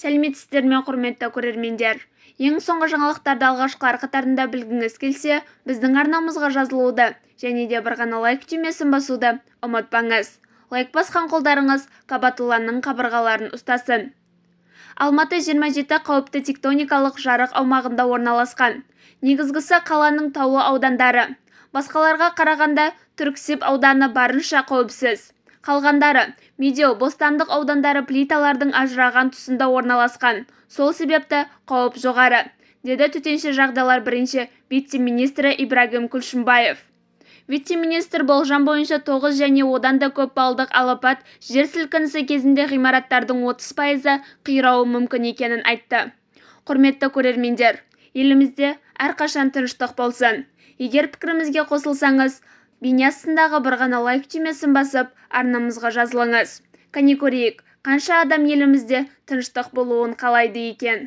Сәлеметсіздер ме, құрметті көрермендер! Ең соңғы жаңалықтарды алғашқылар қатарында білгіңіз келсе, біздің арнамызға жазылуды және де бір ғана лайк түймесін басуды ұмытпаңыз. Лайк басқан қолдарыңыз Қабатулланың қабырғаларын ұстасын. Алматы 27 қауіпті тектоникалық жарық аумағында орналасқан. Негізгісі қаланың таулы аудандары. Басқаларға қарағанда Түрксіб ауданы барынша қауіпсіз. Қалғандары, Медеу, Бостандық аудандары плиталардың ажыраған тұсында орналасқан, сол себепті қауіп жоғары, деді төтенше жағдайлар бірінші вице-министрі Ибрагим Күлшімбаев. Вице-министр болжам бойынша 9 және одан да көп баллдық алапат жер сілкінісі кезінде ғимараттардың 30 пайызы қирауы мүмкін екенін айтты. Құрметті көрермендер, елімізде әрқашан тыныштық болсын. Егер пікірімізге қосылсаңыз, бейне астындағы бір ғана лайк түймесін басып, арнамызға жазылыңыз. Кәне көрейік, қанша адам елімізде тыныштық болуын қалайды екен?